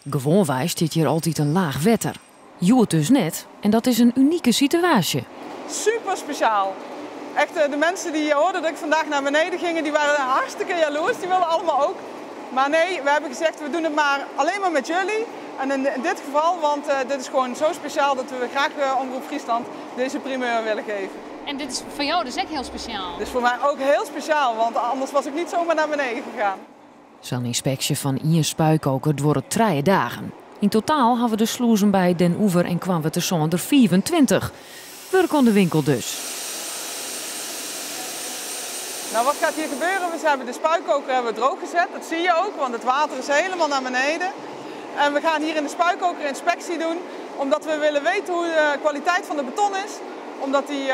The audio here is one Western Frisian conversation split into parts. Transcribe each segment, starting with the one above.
Gewoanwei stiet hjir altyd in laach wetter. Hjoed dus net en dat is in unike situaasje. Super speciaal. Echt, de mensen die hoorden dat ik vandaag naar beneden ging, die waren hartstikke jaloers. Die wilden allemaal ook. Maar nee, we hebben gezegd, we doen het maar alleen maar met jullie. En in dit geval, want dit is gewoon zo speciaal dat we graag Omroep Friesland deze primeur willen geven. En dit is voor jou dus ook heel speciaal? Dit is voor mij ook heel speciaal, want anders was ik niet zomaar naar beneden gegaan. Sa'n ynspeksje fan ien spuikoker duorret 3 dagen. Yn totaal hawwe de slûzen by Den Oever en Koarnwertersân der 25. Wurk oan de winkel dus. Nou, wat gaat hier gebeuren? We hebben de spuikoker hebben we droog gezet. Dat zie je ook, want het water is helemaal naar beneden. En we gaan hier in de spuikoker inspectie doen, omdat we willen weten hoe de kwaliteit van de beton is, omdat die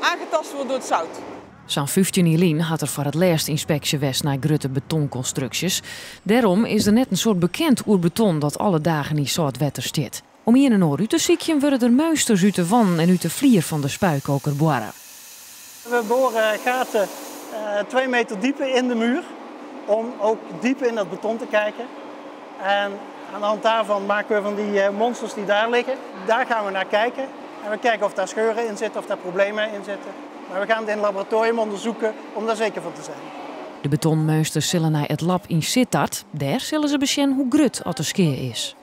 aangetast wordt door het zout. Sa'n 15 jier lyn hat der foar it lêst ynspeksje west nei grutte betonkonstruksjes. Dêrom is der net in soad bekend oer beton dat alle dagen yn sâlt wetter stiet. Om ien en oar út te sykjen wurde der meunsters út de wanden en út de flier fan de spuikoker boarre. We boren gaten 2 meter diep in de muur om ook diep in dat beton te kijken. En aan de hand daarvan maken we van die monsters die daar liggen. Daar gaan we naar kijken. En we kijken of daar scheuren in zitten, of daar problemen in zitten. Maar we gaan het in het laboratorium onderzoeken om daar zeker van te zijn. De betonmeunsters sille nei it lab yn Sittard. Dêr sille se besjen hoe grut oft de skea is.